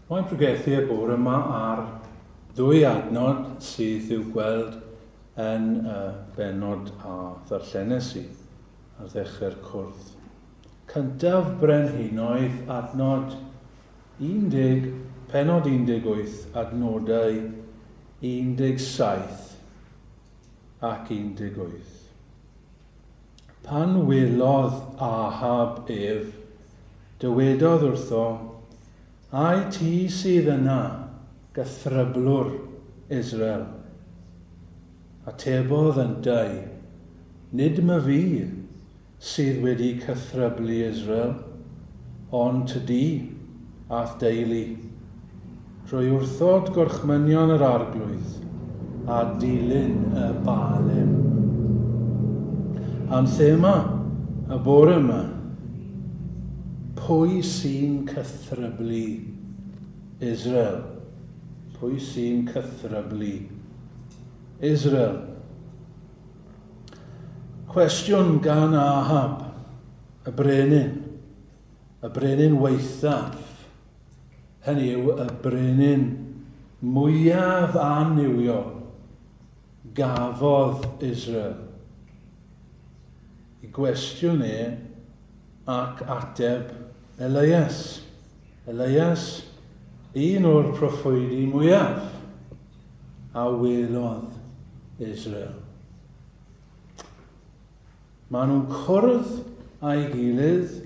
Mae'n pregethu y bore yma ar ddwy adnod sydd i'w gweld yn y bennod a ddarllenes i ar ddechrau'r cwrdd. Cyntaf Brenhinoedd, adnod 10, pennod 18, adnodau 17 ac 18. Pan welodd Ahab ef, dywedodd wrtho, Ai ti sydd yna, gythryblwr Israel? Atebodd yntau, Nid myfi sydd wedi cythryblu Israel, ond tydi, a'th deulu, drwy wrthod gorchmynion yr Arglwydd a dilyn y Baalim. A'n thema y bore yma, pwy sy'n cythryblu Israel? Pwy sy'n cythryblu Israel? Cwestiwn gan Ahab, y brenin, y brenin waethaf, hynny yw y brenin mwyaf annuwiol gafodd Israel. I gwestiwn e ac ateb Elias. Elias, un o'r proffwydi mwyaf a welodd Israel. Maen nhw'n cwrdd â'i gilydd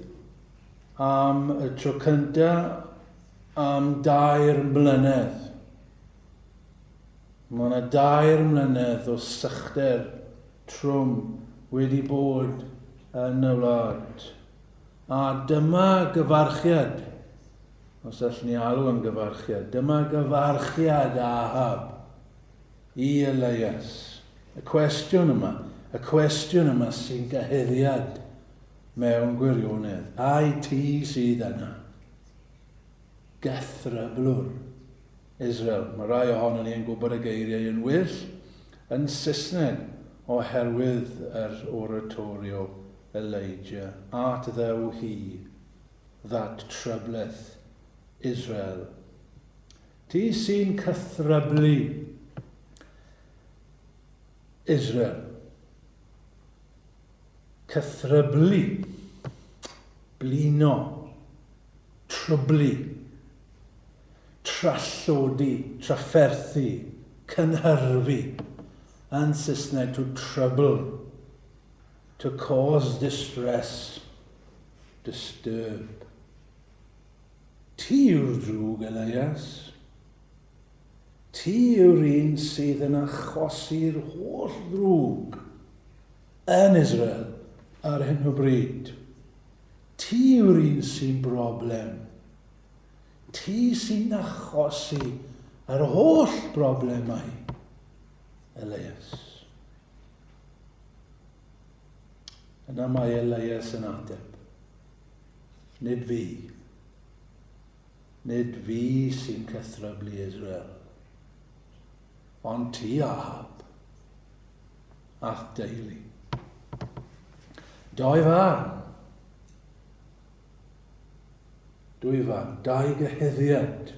am y tro cyntaf am dair mlynedd. Mae yna dair mlynedd o sychder trwm wedi bod yn y wlad. A dyma gyfarchiad, os allwn ni alw yn gyfarchiad, dyma gyfarchiad Ahab i Elias. Y cwestiwn yma, y cwestiwn yma sy'n gyhuddiad mewn gwirionedd. Ai ti sydd yna? Gethryblwr Israel. Mae rai ohonon ni yn gwybod y geiriau yn well yn Saesneg oherwydd yr oratorio Elijah. Art thou he that troubleth Israel? Ti sy'n cythryblu Israel. Cythryblu, blino, trwblu, trallodi, trafferthu, cynhyrfu, yn Saesneg to trouble, to cause distress, disturb. Ti yw'r drwg, Elias. Ti yw'r un sydd yn achosi'r holl ddrwg yn Israel ar hyn o bryd. Ti yw'r un sy'n broblem. Ti sy'n achosi yr holl broblemau, Elias. Yna mae Elias yn ateb. Nid fi. Nid fi sy'n cythryblu Israel. Ond ti, Ahab, a'th deulu. Doi farn. Dwy farn, dau gyhuddiad.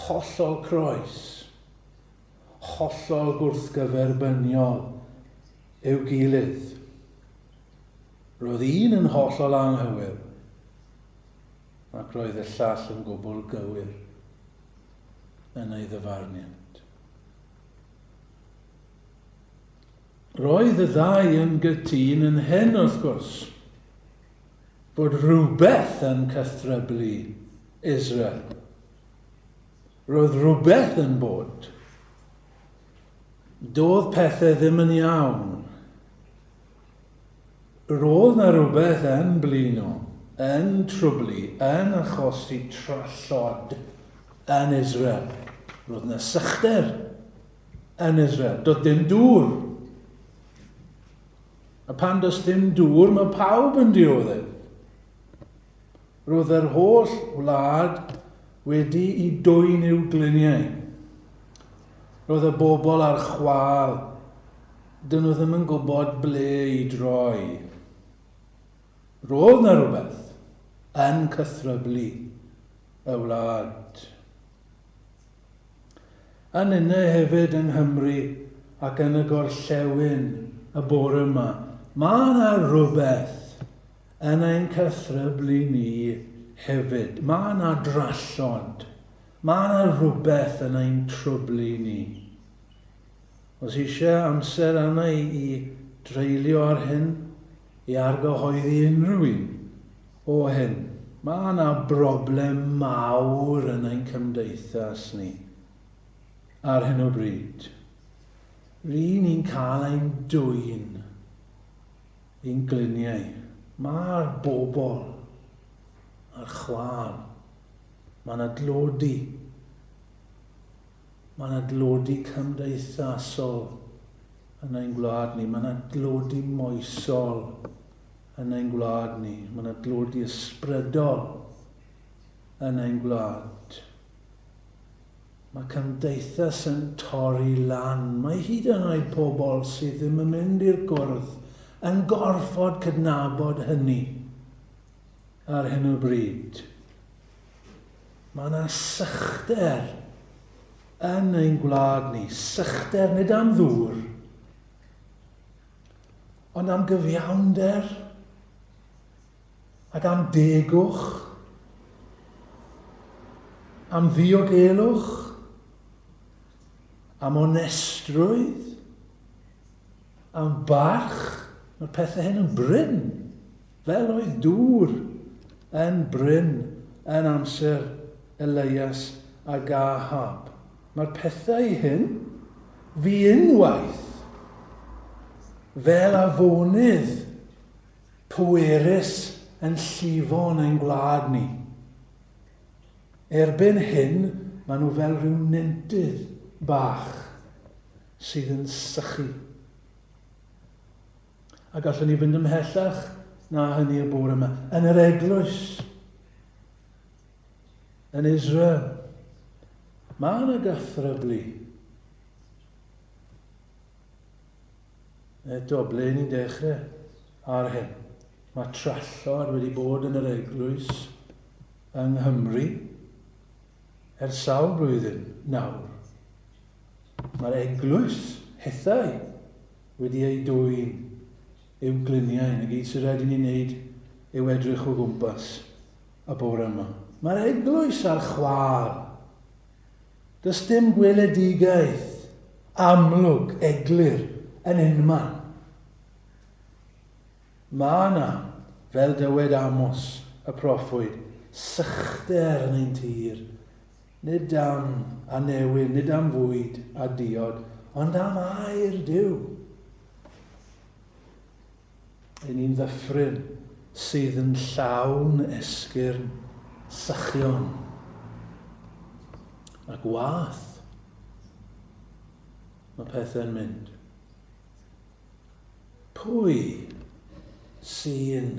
Hollol croes. Hollol gwrthgyferbyniol i'w gilydd. Roedd un yn hollol anghywir, ac roedd y llall yn gwbl gywir yn ei ddyfarniad. Roedd y ddau yn gytûn yn hyn, wrth gwrs, bod rhywbeth yn cythryblu Israel. Roedd rhywbeth yn bod. Doedd pethau ddim yn iawn. Roedd 'na rywbeth yn blino, yn trwblu, yn achosi trallod yn Israel. Roedd 'na sychder yn Israel. Doedd dim dŵr. A pan does dim dŵr, mae pawb yn dioddef. Roedd yr holl wlad wedi i dwyn i'w gliniau. Roedd y bobl ar chwâl. Dyn nhw ddim yn gwybod ble i droi. Roedd na rhywbeth yn cythryblu y wlad. A ninnau hefyd yng Nghymru ac yn y gorllewin y bore yma, mae yna rhywbeth yn ein cythryblu ni hefyd. Mae yna drallod. Mae yna rhywbeth yn ein trwblu ni. Os eisiau amser arna i i dreulio ar hyn, i argyhoeddi unrhyw un o hyn, mae yna broblem mawr yn ein cymdeithas ni ar hyn o bryd. Ry'n ni'n cael ein dwyn i'n gliniau. Mae'r bobl ar chwâl. Mae yna dlodi. Mae yna dlodi cymdeithasol yn ein gwlad ni. Mae yna dlodi moesol yn ein gwlad ni. Mae yna dlodi ysbrydol yn ein gwlad. Mae cymdeithas yn torri lan. Mae hyd yn oed pobl sydd ddim yn mynd i'r gwrdd yn gorfod cydnabod hynny ar hyn o bryd. Mae yna sychder yn ein gwlad ni. Sychder nid am ddŵr, ond am gyfiawnder ac am degwch, am ddiogelwch, am onestrwydd, am barch. Mae'r pethau hyn yn brin. Fel oedd dŵr yn brin yn amser Eleias ag Ahab. Mae'r pethau hyn fu unwaith fel afonydd pwerus yn llifo yn ein gwlad ni. Erbyn hyn, maen nhw fel rhyw nentydd bach sydd yn sychu. A gallwn ni fynd ymhellach na hynny y bore yma. Yn yr eglwys, yn Israel, mae yna gythryblu. Eto, ble ni'n dechrau ar hyn? Mae trallod wedi bod yn yr eglwys yng Nghymru ers sawl blwyddyn nawr. Mae'r eglwys hithau wedi eu dwyn i'w gliniau. 'Na gyd sydd rhaid i ni wneud yw edrych o gwmpas y bore yma. Mae'r eglwys ar chwâl. Does dim gweledigaeth amlwg, eglur, yn unman. Mae yna, fel dywed Amos y proffwyd, sychder yn ein tir Nid am anewyn, nid am fwyd a diod, ond am air Duw. Yn ni'n ddyffryn sydd yn llawn esgyrn sychion. Ac wath mae pethau'n mynd. Pwy sy'n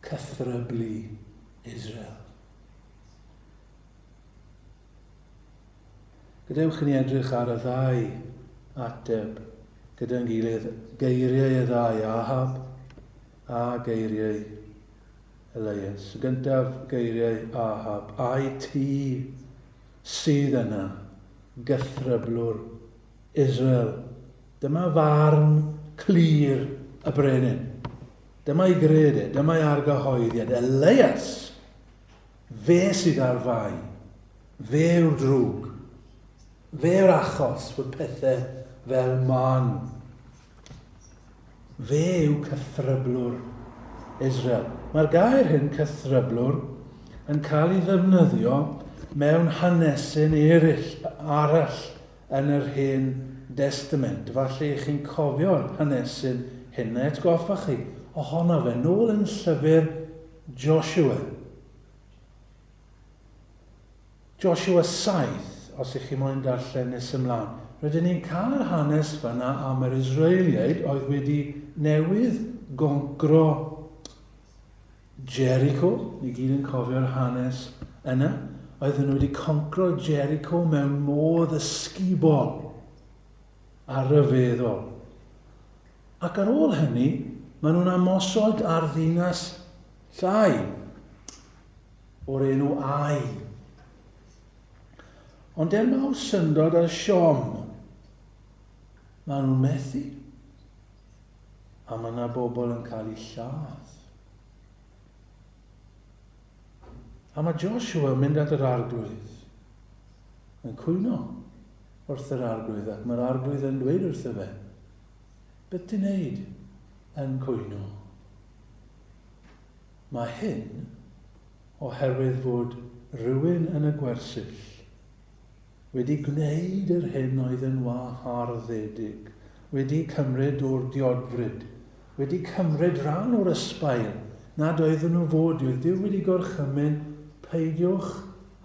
cythryblu Israel? Gadewch i ni edrych ar y ddau ateb gyda'n gilydd, geiriau y ddau Ahab a geiriau Elias. Y gyntaf, geiriau Ahab. Ai ti sydd yna, gythryblwr Israel? Dyma farn clir y brenin. Dyma'i gred e, dyma'i argyhoeddiad. Elias Fe sydd ar fai. Fe yw'r drwg. Fe yw'r achos fod pethau fel maen nhw. Fe yw cythryblwr Israel. Mae'r gair hyn, cythryblwr, yn cael ei ddefnyddio mewn hanesyn eraill arall yn yr Hen Destament. Falle i chi'n cofio'r hanesyn hyn, neu atgoffa chi ohono fe, nôl yn llyfr Joshua. Joshua 7, os ych chi moyn darllen nes ymlaen. Rydyn ni'n cael hanes fyna am yr Israeliaid oedd wedi newydd goncro Jericho. Ni gyd yn cofio'r hanes yna. Oedden nhw wedi concro Jericho mewn modd ysgubol a rhyfeddol. Ac ar ôl hynny, maen nhw'n amosod ar ddinas llai o'r enw Ai. Ond er mawr syndod a siom, maen nhw'n methu. A mae yna bobl yn cael eu lladd. A mae Joshua yn mynd at yr arglwydd, yn cwyno wrth yr arglwydd, ac mae'r arglwydd yn dweud wrtho fe, beth ti'n neud yn cwyno? Mae hyn oherwydd fod rhywun yn y gwersyll wedi gwneud yr hyn oedd yn waharddedig, wedi cymryd o'r diodfryd, wedi cymryd rhan o'r ysbail nad oedden nhw fod i, oedd Duw wedi gorchymyn, peidiwch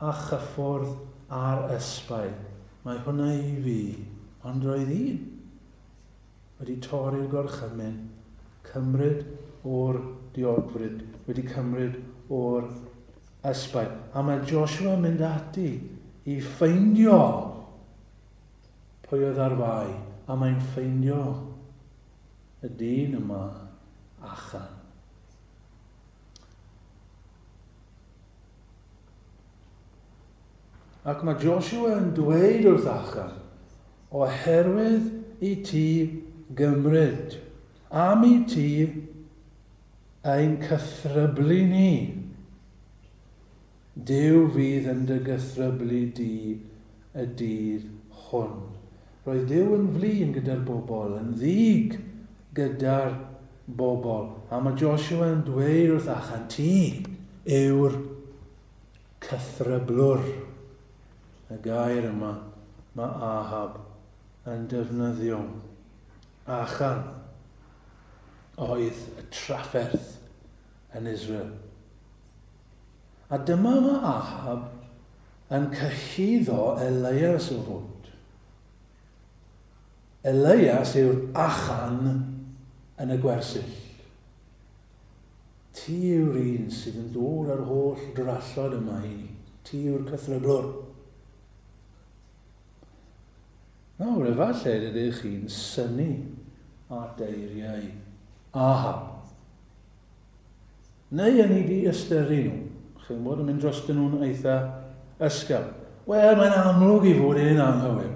â chyffwrdd â'r ysbail, mae hwnna i fi, ond roedd un wedi torri'r gorchymyn, cymryd o'r diodfryd, wedi cymryd o'r ysbail. A mae Joshua yn mynd ati i ffeindio pwy oedd ar fai, a mae'n ffeindio y dyn yma, Achan. Ac mae Joshua yn dweud wrth Achan, Oherwydd i ti gymryd, am i ti ein cythryblu ni, Duw fydd yn dy gythryblu di y dydd hwn. Roedd Duw yn flin gyda'r bobl, yn ddig gyda'r bobl. A mae Joshua yn dweud wrth Achan, ti yw'r Cythryblwr. Y gair yma mae Ahab yn defnyddio. Achan oedd y trafferth yn Israel. A dyma mae Ahab yn cyhuddo Elias o fod. Elias yw'r Achan yn y gwersyll. Ti yw'r un sydd yn dod â'r holl drallod yma i ni. Ti yw'r cythryblwr. Nawr, efallai rydych chi'n synnu at eiriau Ahab. Neu yn ei diystyru nhw. Chi'n bod yn mynd drostyn nhw'n eitha ysgafn. Wel, mae'n amlwg i fod e'n anghywir.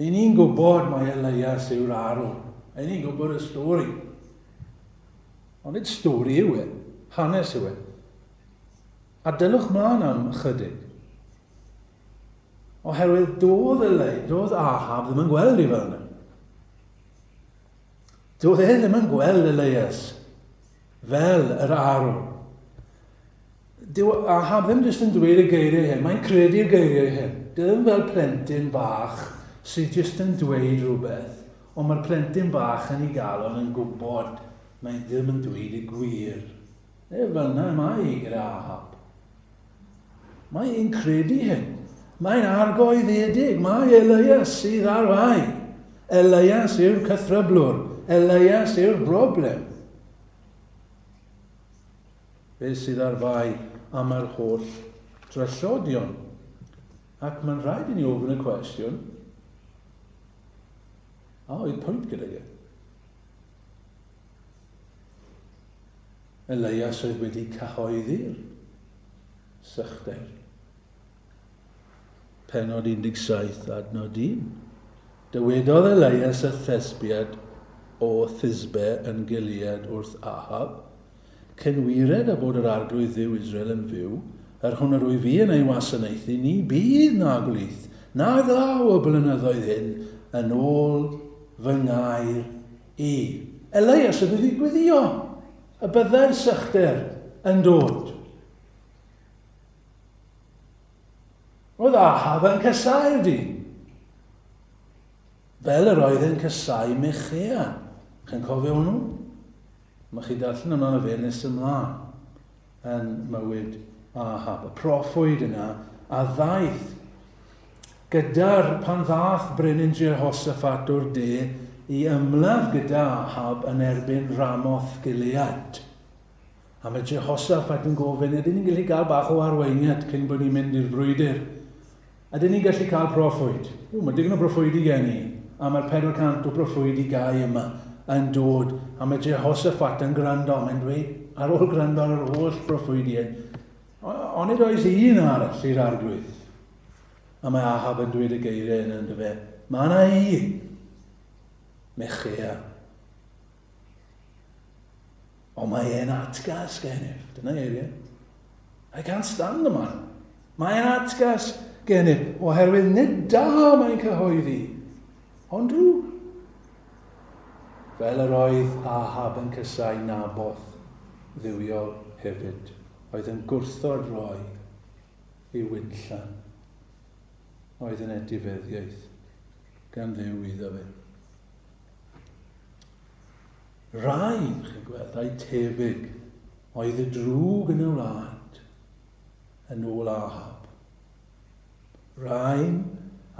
I ni'n gwybod mai Elias yw'r arwr. I ni'n gwybod y stori. Ond nid stori yw e, hanes yw e. A dylwch mlaen am ychydig. Oherwydd doedd Elei, doedd Ahab ddim yn gweld i fel yna. Doedd e ddim yn gweld Elias fel yr arwr. Dyw Ahab ddim jyst yn dweud y geiriau hyn, mae'n credu'r geiriau hyn. Dyw ddim fel plentyn bach sydd jyst yn dweud rhywbeth, ond mae'r plentyn bach yn ei galon yn gwybod mae ddim yn dweud y gwir. E fel yna mae hi gyda Ahab. Mae hi'n credu hyn. Mae'n argoeddedig. Mae Elias sydd ar fai. Elias yw'r cythryblwr. Elias yw'r broblem. Fe sydd ar fai am yr holl drallodion. Ac mae'n rhaid i ni ofyn y cwestiwn, a oedd pwynt gyda ge? Elias oedd wedi cyhoeddi'r sychder. Pennod 17, adnod 1. Dywedodd Elias y Thesbiad o Thisbe yn Gilead wrth Ahab, Cyn wired a bod yr Arglwydd Dduw Israel yn fyw, yr hwn yr wyf fi yn ei wasanaethu, ni bydd na gwlith, na glaw y blynyddoedd hyn, yn ôl fy ngair i. Elias oedd wedi gweddio y byddai'r sychder yn dod. Roedd Ahab yn casáu'r dyn. Fel yr oedd yn casáu Michea. Chi'n cofio hwnnw? Mae chi darllen amdano fe nes ymlaen yn mywyd Ahab. Y proffwyd yna a ddaeth gyda'r pan ddath brenin Jehoshaphat o'r de i ymladd gyda Ahab yn erbyn Ramoth Gilead. A mae Jehoshaphat yn gofyn, ydyn ni'n gallu cael bach o arweiniad cyn bod ni'n mynd i'r frwydr? Ydyn ni'n gallu cael proffwyd? O, mae digon o broffwydi gen i. A mae'r 400 o broffwydi gau yma yn dod. A mae Jehoshaphat yn gwrando, mae'n dweud, ar ôl gwrando ar yr holl broffwydi hyn, onid oes un arall i'r arglwydd? A mae Ahab yn dweud y geiriau yna ynddo fe. Mae yna un. Mechea. Ond mae e'n atgas gennyf. Dyna eiriau. I can't stand the man. Mae e'n atgas gennyf, oherwydd nid da mae'n cyhoeddi, ond drwg. Fel yr oedd Ahab yn cysau Naboth dduwiol hefyd, oedd yn gwrthod roi ei winllan, oedd yn etifeddiaeth gan Dduw iddo fe. Rhain, chi'n gweld, a'i tebyg, oedd y drwg yn y wlad, yn ôl Ahab. Rhain,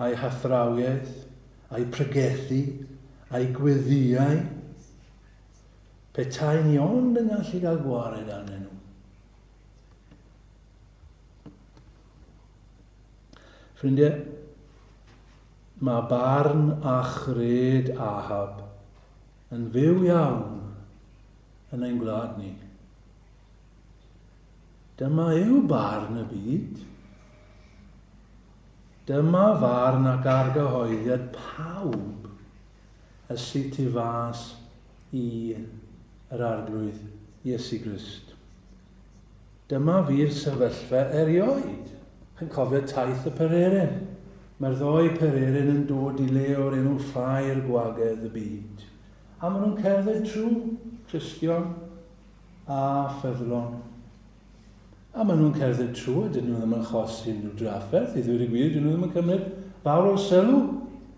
a'i hathrawiaeth, a'i pregethu, a'i gweddiau, petai ni ond yn gallu cael gwared arnyn nhw. Ffrindiau, mae barn a chred Ahab yn fyw iawn yn ein gwlad ni. Dyma yw barn y byd. Dyma farn ac argyhoeddiad pawb y sydd tu fas i yr Arglwydd Iesu Grist. Dyma fu'r sefyllfa erioed. Chi'n cofio taith y pererin? Mae'r ddou pererin yn dod i le o'r enw Ffair Gwagedd y Byd. A maen nhw'n cerdded trwy Cristion a ffyddlon. A maen nhw'n cerdded trwy, a dyn nhw ddim yn achosi unrhyw drafferth, i ddweud y gwir, dyn nhw ddim yn cymryd fawr o sylw.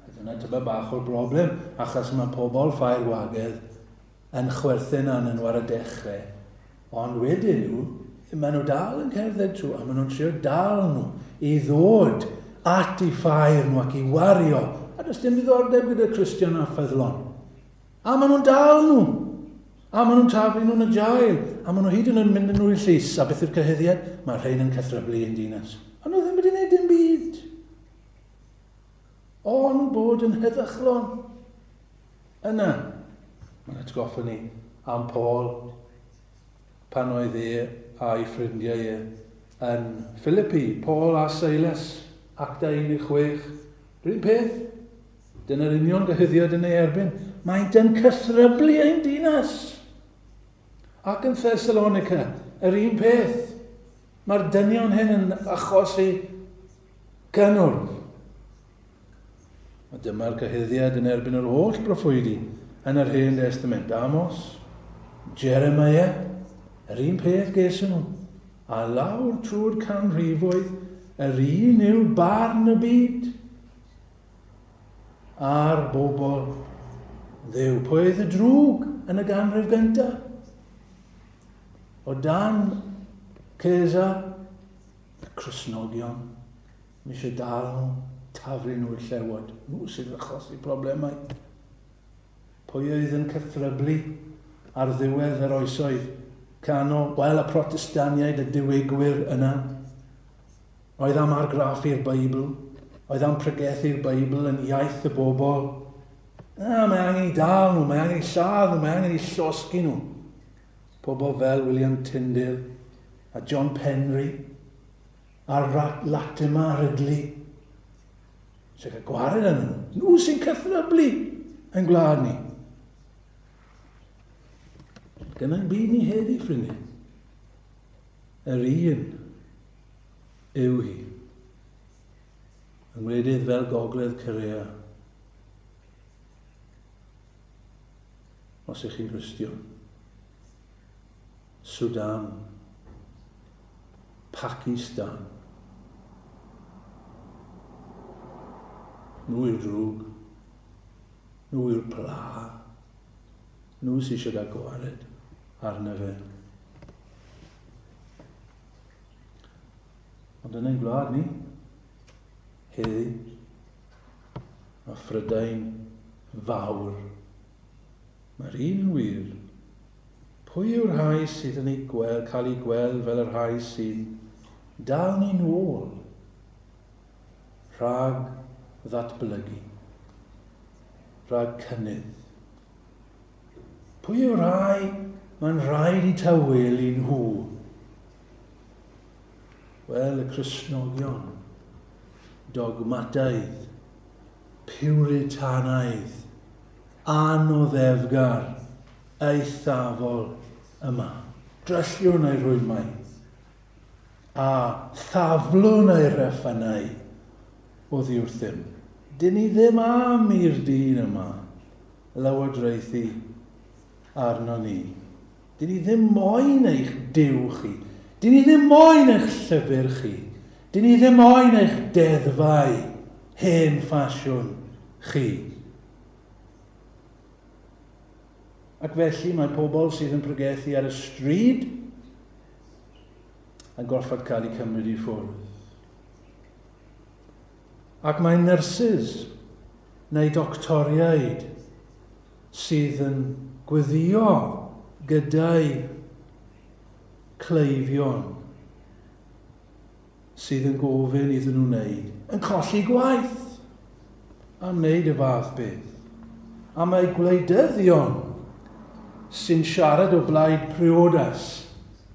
A dyna tyba bach o'r broblem, achos mae pobl Ffair Gwagedd yn chwerthin arnyn nhw ar y dechrau, ond wedyn nhw, maen nhw dal yn cerdded trwy, a maen nhw'n trio dal nhw i ddod at i ffair nhw ac i wario, a does dim diddordeb gyda Cristion a ffyddlon. A maen nhw'n dal nhw, a maen nhw'n taflu nhw'n y jail, a maen nhw hyd yn oed yn mynd yn nhw i'r llys, a beth yw'r cyhuddiad? Mae rhain yn cythryblu ein dinas. Ond nhw ddim wedi gwneud dim byd. Ond bod yn heddychlon. Yna, mae'n atgoffa ni am Paul pan oedd e a'i ffrindiau e yn Philippi, Paul a Silas, Actau 16. Rhywun peth, dyna'r union gyhuddiad yn ei erbyn. Maent yn cythryblu ein dinas. Ac yn Thessalonica, yr un peth. Mae'r dynion hyn yn achosi cynnwrf. A dyma'r cyhuddiad yn erbyn yr holl broffwydi yn yr Hen Destament. Amos, Jeremiah, yr un peth geson nhw. A lawr trwy'r canrifoedd, yr un yw barn y byd a'r bobl Dduw. Pwy oedd y drwg yn y ganrif gyntaf? O dan Caesar, y Cristnogion. Mae eisiau dal nhw, taflu nhw i'r llewod. Nhw sydd yn achosi problemau. Pwy oedd yn cythryblu ar ddiwedd yr oesoedd canol? Wel, y Protestaniaid, y diwygwyr yna. Oedd am argraffu'r Beibl, oedd am pregethu'r Beibl yn iaith y bobl. Na, mae angen i dal nhw, mae angen i lladd nhw, mae angen i llosgi nhw. Pobl fel William Tyndale a John Penry, A'r Latimer Ridley sy'n cael gwared arnyn nhw. Nhw sy'n cythryblu yn gwlad ni. Dyna'n byd ni heddi, ffrindiau. Yr un yw hi. Yng ngwledydd fel Gogledd Corea. Os ych chi'n Gristion. Sudan, Pakistan. Nhw yw'r drwg. Nhw yw'r pla. Nhw sydd eisiau cael gwared arno fe. Ond yn ein gwlad ni, heddi, mae Phrydain fawr. Mae'r un yn wir. Pwy yw'r rhai sydd yn ei gweld, cael eu gweld fel y rhai sy'n dal ni'n ôl rhag ddatblygu, rhag cynnydd? Pwy yw'r rhai mae'n rhaid i tawelu nhw? Wel, y Cristnogion. dogmataidd, piwritanaidd, anoddefgar, eithafol yma. Drylliwn ei rhwymau, a thaflwn ei reffynau oddi wrthym. Dyn ni ddim am i'r dyn yma lywodraethu arno ni. Dyn ni ddim moyn eich Duw chi. Dyn ni ddim moyn eich llyfr chi. Dyn ni ddim moyn eich deddfau hen ffasiwn chi. Ac felly mae pobl sydd yn pregethu ar y stryd yn gorfod cael eu cymryd i ffwrdd. Ac mae nyrsys neu doctoriaid sydd yn gweddio gyda'i cleifion sydd yn gofyn iddyn nhw wneud, yn colli gwaith am wneud y fath beth. A mae gwleidyddion sy'n siarad o blaid priodas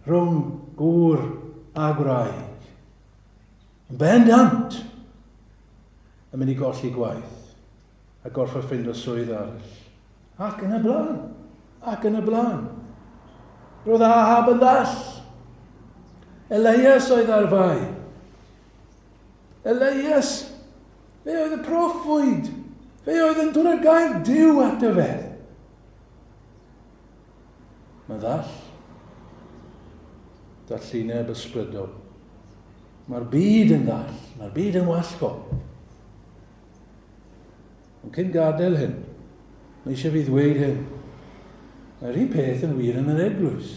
rhwng gŵr a gwraig yn bendant yn mynd i golli gwaith a gorfod ffindo swydd arall. Ac yn y blaen. Ac yn y blaen. Roedd Ahab yn ddall. Elias oedd ar fai. Elias, fe oedd y proffwyd. Fe oedd yn dod â gair Duw ato fe. Mae'n ddall. Dallineb ysbrydol. Mae'r byd yn ddall. Mae'r byd yn wallgo. Ond cyn gadael hyn, mae eisiau fi ddweud hyn. Mae'r un peth yn wir yn yr eglwys.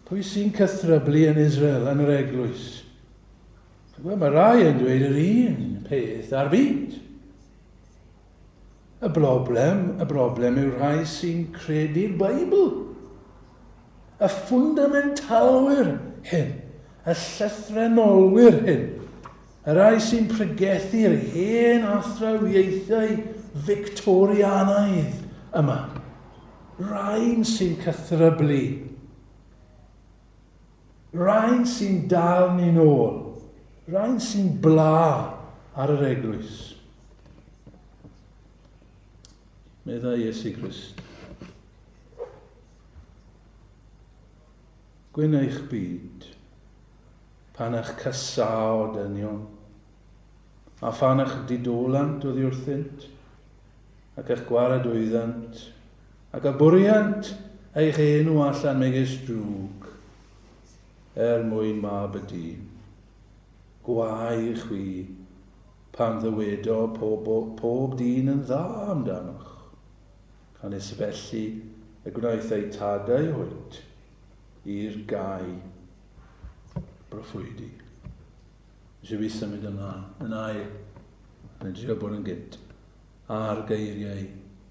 Pwy sy'n cythryblu yn Israel yn yr eglwys? Wel, mae rai yn dweud yr un peth ar byd. Y broblem, y broblem yw rhai sy'n credu'r Beibl. Y ffwndamentalwyr hyn, y llythrenolwyr hyn, Y rhai sy'n pregethu'r hen athrawiaethau Fictorianaidd yma. Rhain sy'n cythryblu. Rhain sy'n dal ni'n ôl. Rhain sy'n bla ar yr eglwys. Meddai Iesu Grist. Gwyn eich byd. Pan a'ch casao dynion, a phan a'ch didolant oddi wrthynt, ac a'ch gwaradwyddant, ac a bwriant eich enw allan megis drwg, er mwyn mab y dyn. Gwae i chwi pan ddywedo pob, pob dyn yn dda amdanoch, canys felly y gwnaeth eu tadau hwynt i'r gau Broffwydi. Eisiau fi symud ymlaen yn ail, yn drio bod yn gynt, ar geiriau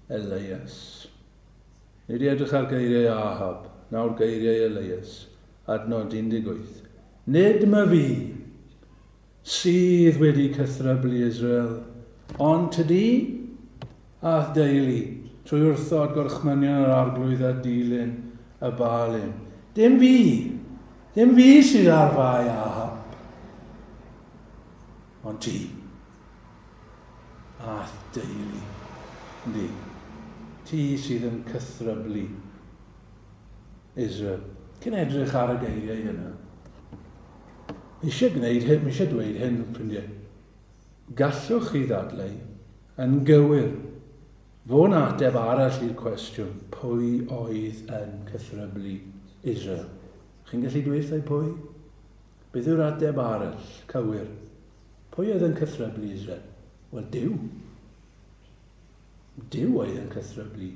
Elias. Ni wedi edrych ar geiriau Ahab, nawr geiriau Elias, adnod 18. Nid my fi sydd wedi cythryblu Israel, ond tydi a'th deulu, trwy wrthod gorchmynion yr Arglwydd a dilyn y Baalim. Dim fi, dim fi sydd ar fai Ahab, ond ti a'th deulu. Yndi, ti sydd yn cythryblu Israel. Cyn edrych ar y geiriau yna, eisiau gwneud hyn, eisiau dweud hyn, ffrindiau. Gallwch chi ddadlau, yn gywir, fod 'na ateb arall i'r cwestiwn pwy oedd yn cythryblu Israel. Chi'n gallu dweud wrtha i pwy? Beth yw'r ateb arall cywir? Pwy oedd yn cythryblu Israel? Wel, Duw. Duw oedd yn cythryblu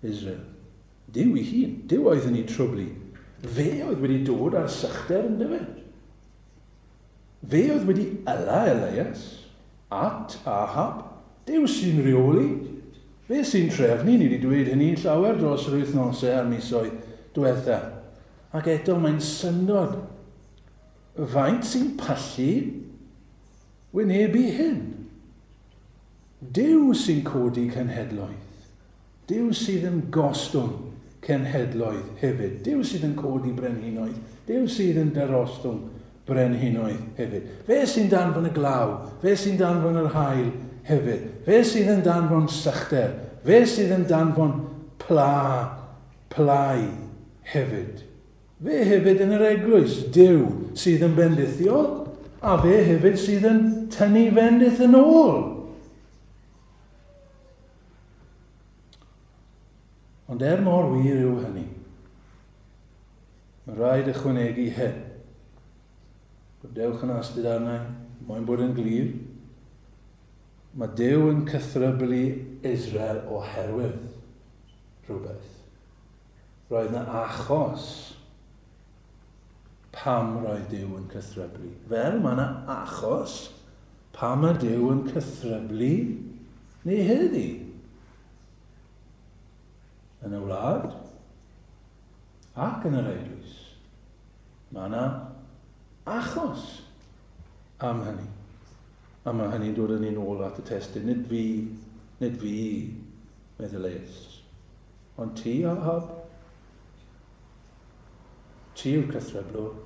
Israel. Duw ei hun. Duw oedd yn ei trwblu. Fe oedd wedi dod â'r sychder yn dyfe. Fe oedd wedi yla Elias at Ahab. Duw sy'n rheoli. Fe sy'n trefnu. Ni wedi dweud hynny llawer dros yr wythnosau a'r misoedd diwetha. Ac eto mae'n syndod faint sy'n pallu wynebu hyn. Duw sy'n codi cenhedloedd. Duw sydd yn gostwng cenhedloedd hefyd. Duw sydd yn codi brenhinoedd. Duw sydd yn darostwng brenhinoedd hefyd. Fe sy'n danfon y glaw, fe sy'n danfon yr haul hefyd. Fe sydd yn danfon sychder, fe sydd yn danfon pla, plau hefyd. Fe hefyd yn yr eglwys, Duw sydd yn bendithiol, a fe hefyd sydd yn tynnu fendith yn ôl. Ond er mor wir yw hynny, mae rhaid ychwanegu hyn. Gwrandewch yn astud arna i, moyn bod yn glir. Mae Duw yn cythryblu Israel oherwydd rhywbeth. Roedd na achos pam roedd Duw yn cythryblu. Fel mae yna achos pam mae Duw yn cythryblu ni heddi. Yn y wlad ac yn yr eglwys. Mae yna achos am hynny. A mae hynny'n dod â ni'n ôl at y testun. Nid fi, nid fi, meddyliais. Ond ti, Ahab, ti yw'r cythryblwr,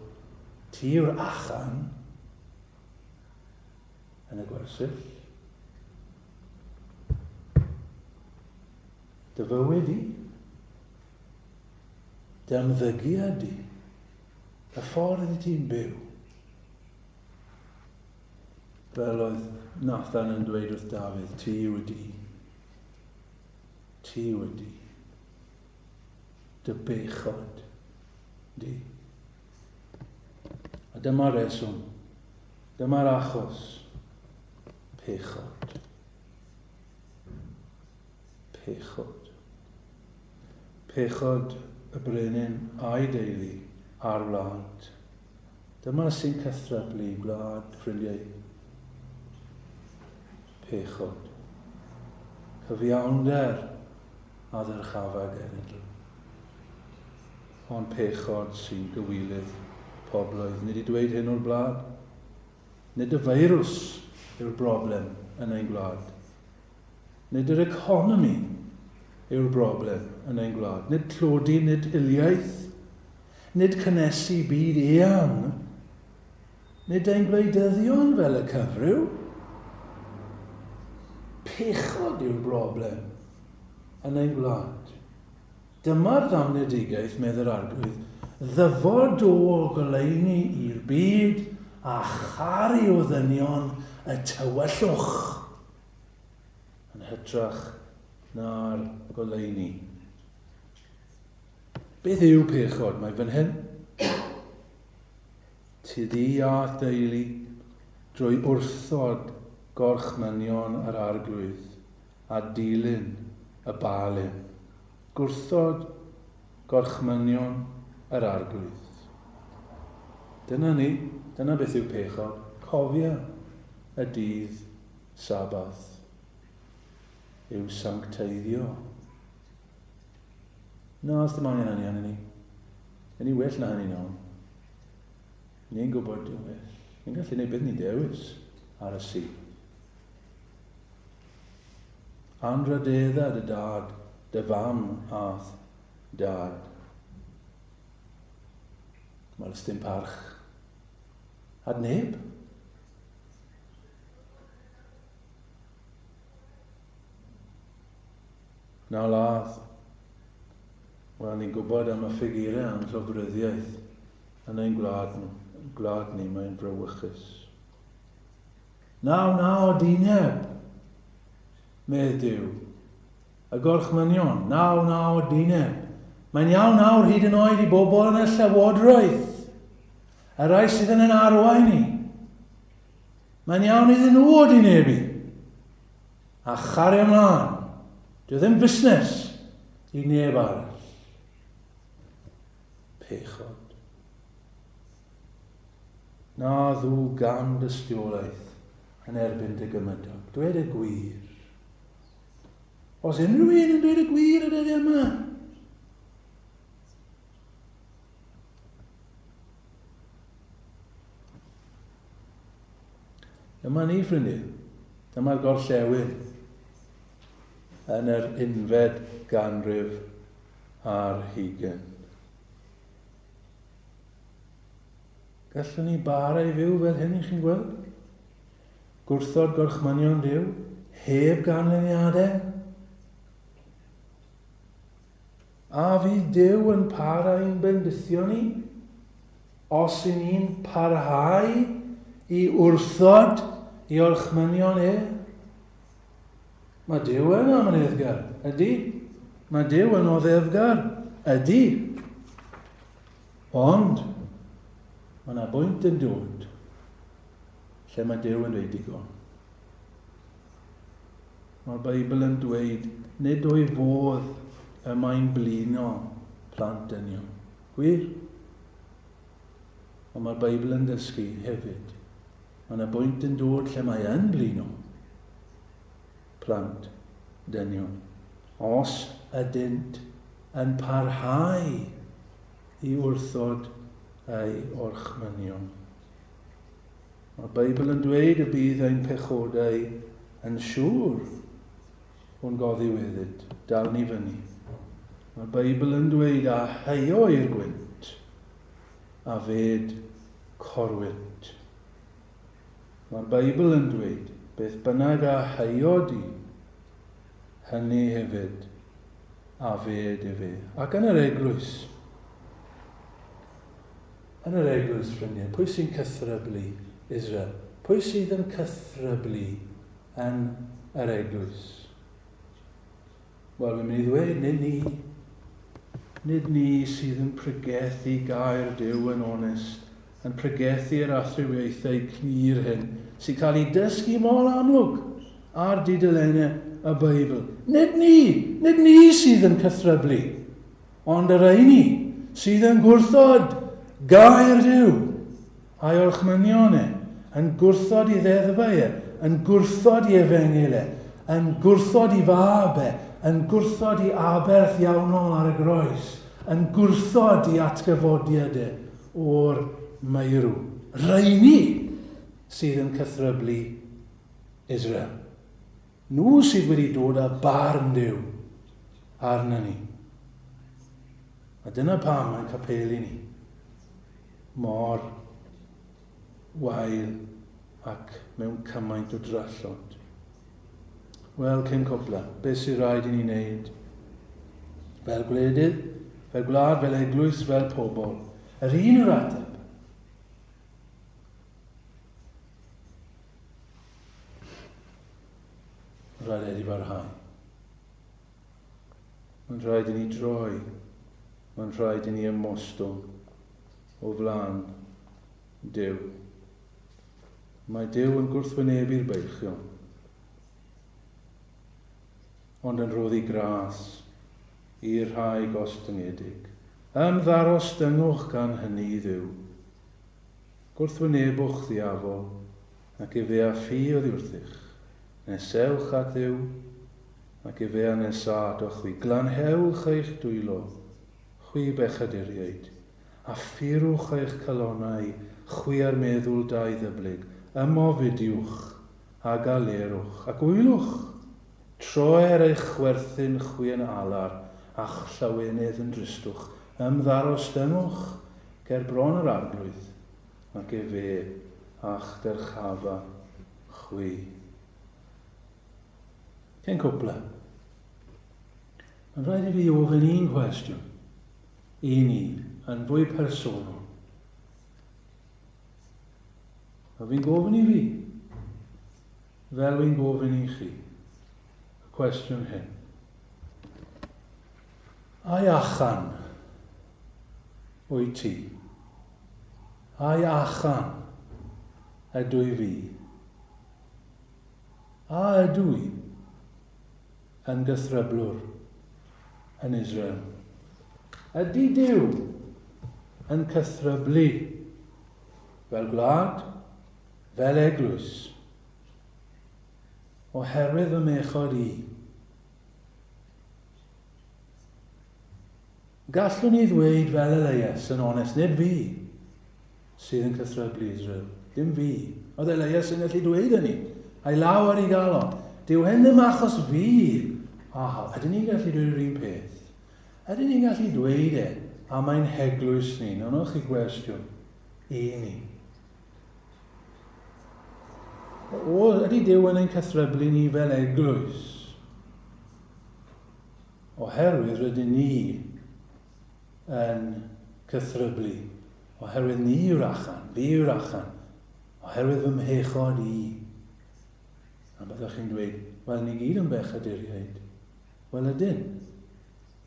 ti yw'r achan yn y gwersyll. Dy fywyd i, dy ymddygiad di, y ffordd i ti'n byw. Fel oedd Nathan yn dweud wrth Dafydd, ti yw y di. Ti yw y di. Dy bechod di. A dyma'r reswm. Dyma'r achos. Pechod. Pechod. Pechod y brenin a'i deulu a'r wlad. Dyma sy'n cythryblu gwlad, ffrindiau. Pechod. Cyfiawnder a ddyrchafa genedl. Ond pechod sy'n gywilydd pobloedd. Ni wedi dweud hyn o'r blaen. Nid y feirws yw'r broblem yn ein gwlad. Nid yr economi yw'r broblem yn ein gwlad. Nid tlodi, nid hiliaeth, nid cynnesu byd eang, nid ein gwleidyddion fel y cyfryw. Pechod yw'r broblem yn ein gwlad. Dyma'r ddamnedigaeth, medd yr Arglwydd, ddyfod o goleuni i'r byd a charu o ddynion y tywyllwch yn hytrach na'r goleuni. Beth yw pechod? Mae fan hyn. Ti di a'th deulu drwy wrthod gorchmynion yr Arglwydd a dilyn y Baalim. Gwrthod gorchmynion yr Arglwydd. Dyna ni, dyna beth yw pechod. Cofia y dydd Sabath yw sancteiddio. Na, os dim angen hynny arnyn ni. Yn ni well na hynny nawr. Ni'n gwybod yn well. Ni'n gallu gwneud beth ni'n dewis ar y si. Anrhydedda dy dad, dy fam a'th dad. Mae'r ystyn parch at neb. Na ladd. Wel, ni'n gwybod am y ffigurau am llofruddiaeth yn ein gwlad, gwlad ni, mae'n frawychus. Na wna odineb, medd Duw. Y gorchmynion, na wna odineb. Mae'n iawn nawr hyd yn oed i bobl yn y llywodraeth, y rhai sydd yn ein arwain ni. Mae'n iawn iddyn nhw odinebu. A chario ymlaen. Dyw ddim busnes i neb arall. Pechod. Na ddw gan dystiolaeth yn erbyn dy gymydog. Dwed y gwir. Os unrhyw un yn dweud y gwir y dyddiau yma, Dyma ni, ffrindiau. Dyma'r gorllewin yn yr unfed ganrif ar hugain. Gallwn ni bara i fyw fel hyn, chi'n gweld? Gwrthod gorchmynion Duw, heb ganlyniadau. A fydd Duw yn para i'n bendithio ni? Os y'n ni'n parhau i wrthod i orchmynion e? Mae Duw yn amyneddgar, ydy. Mae Duw yn oddefgar, ydy. Ond, mae yna bwynt yn dod lle mae Duw yn dweud digon. Mae'r Beibl yn dweud nid o'i fodd y mae'n blino plant dynion. Gwir? Ond mae'r Beibl yn dysgu hefyd. Mae yna bwynt yn dod lle mae yn blino plant dynion. Os ydynt yn parhau i wrthod ei orchmynion. Mae'r Beibl yn dweud y bydd ein pechodau yn siŵr o'n goddiweddyd, dal ni fyny. Mae'r Beibl yn dweud a heio i'r gwynt, a fed corwynt. Mae'r Beibl yn dweud, beth bynnag a heio di, hynny hefyd a fed efe. Ac yn yr eglwys, Yn yr eglwys, ffrindiau, pwy sy'n cythryblu Israel? Pwy sydd yn cythryblu yn yr eglwys? Wel, fi'n mynd i ddweud, nid ni. Nid ni sydd yn pregethu gair Duw yn onest, yn pregethu'r athrawiaethau clir hyn, sy'n cael eu dysgu mor amlwg ar dudalennau y Beibl. Nid ni, nid ni sydd yn cythryblu. Ond y rheini sydd yn gwrthod gair Duw a'i orchmynion e, yn gwrthod i ddeddfau e, yn gwrthod i efengyl e, yn gwrthod i fab e, yn gwrthod i aberth iawnol ar y groes, yn gwrthod i atgyfodiad e o'r meirw. Rheini sydd yn cythryblu Israel. Nhw sydd wedi dod â barn Duw arna ni. A dyna pam mae'n capeli ni mor wael ac mewn cymaint o drallod. Wel, cyn cwpla, beth sy'n rhaid i ni wneud? Fel gwledydd, fel gwlad, fel eglwys, fel pobl. Yr un yw'r ateb. Mae'n rhaid edifarhau. Mae'n rhaid i ni droi. Mae'n rhaid i ni ymostwng o flaen Duw. Mae Duw yn gwrthwynebu'r beichion, ond yn rhoddi gras i'r rhai gostyngedig. Ymddarostyngwch gan hynny i Dduw. Gwrthwynebwch ddiafol, ac efe a ffi oddi wrthych. Nesewch at Dduw, ac efe a nesâ atoch chwi. Glanhewch eich dwylo, chwi bechaduriaid, a phurwch eich calonnau, chwi â'r meddwl dau-ddyblyg. Ymofidiwch, a galerwch, ac wylwch! Troer eich chwerthin chwi yn alar, a'ch llawenydd yn dristwch. Ymddarostyngwch ger bron yr Arglwydd, ac efe a'ch dyrchafa chwi. Cyn cwpla, mae'n rhaid i fi ofyn un cwestiwn i ni yn fwy personol. A fi'n gofyn i fi, fel fi'n gofyn i chi, y cwestiwn hyn. Ai achan wyt ti? Ai achan ydw i fi? A ydw i yn gythryblwr yn Israel? Ydy Duw yn cythryblu fel gwlad, fel eglwys, oherwydd fy mechod i? Gallwn i ddweud fel Elias, yn onest, nid fi sydd yn cythryblu Israel. Dim fi. Oedd Elias yn gallu dweud hynny. A'i law ar ei galon. Dyw hyn ddim achos fi. Aha, ydyn ni'n gallu dweud yr un peth? Ydyn ni'n gallu dweud e am ein heglwys ni? Nawr, chi gwestiwn. i ni. O, ydy Duw yn ein cythryblu ni fel eglwys? Oherwydd rydyn ni yn cythryblu. Oherwydd ni yw'r achan, fi yw'r achan. Oherwydd fy mhechod i. A byddwch chi'n dweud, wel, ni gyd yn bechaduriaid. Wel, ydyn.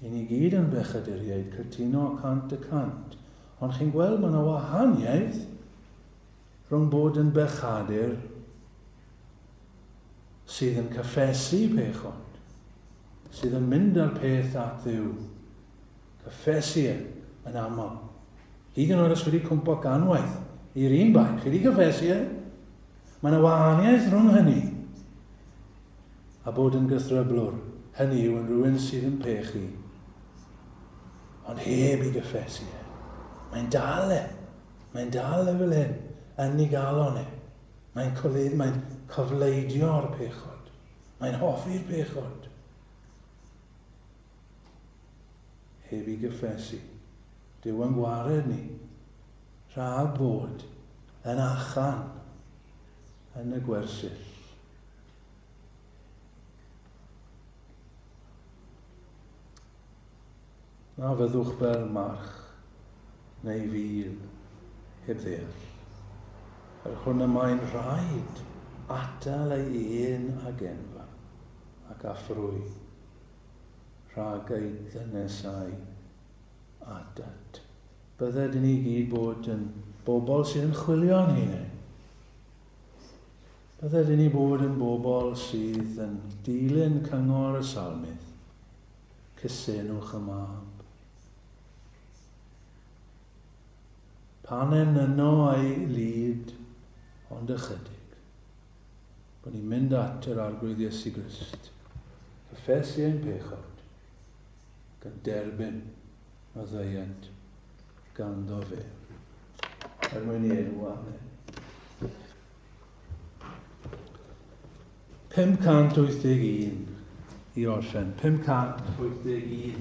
I ni gyd yn bechaduriaid, cytuno 100%. Ond chi'n gweld, mae yna wahaniaeth rhwng bod yn bechadur sydd yn cyffesu pechod, sydd yn mynd â'r peth at Dduw, cyffesu e yn aml. Hyd yn oed os wedi cwmpo ganwaith i'r un bai, chi wedi cyffesu e? Mae yna wahaniaeth rhwng hynny a bod yn gythryblwr, hynny yw yn rhywun sydd yn pechu, ond heb i gyffesu e. Mae'n dal e. Mae'n dal e fel hyn, yn ei galon e. Mae'n colydd, mae'n cofleidio'r pechod. Mae'n hoffi'r pechod. Heb i gyffesu. Duw yn gwared ni rhag bod yn achan yn y gwersyll. Na fyddwch fel march neu fil heb ddeall, yr hwn y mae'n rhaid atal ei un ag enfa ac affrwy rhag ei ddynesau atat. Bydded i ni gyd bod yn bobl sydd yn chwilio am hunain. Bydded i ni bod yn bobl sydd yn dilyn cyngor y salmydd. Cysenwch y mab. Pan enyno ei lid, ond ychydig. Bod ni'n mynd at yr Arglwydd Iesu Grist, cyffesu ein pechod, gan derbyn maddeuant ganddo fe. Er mwyn i enw, amen. 581 i orffen. 581.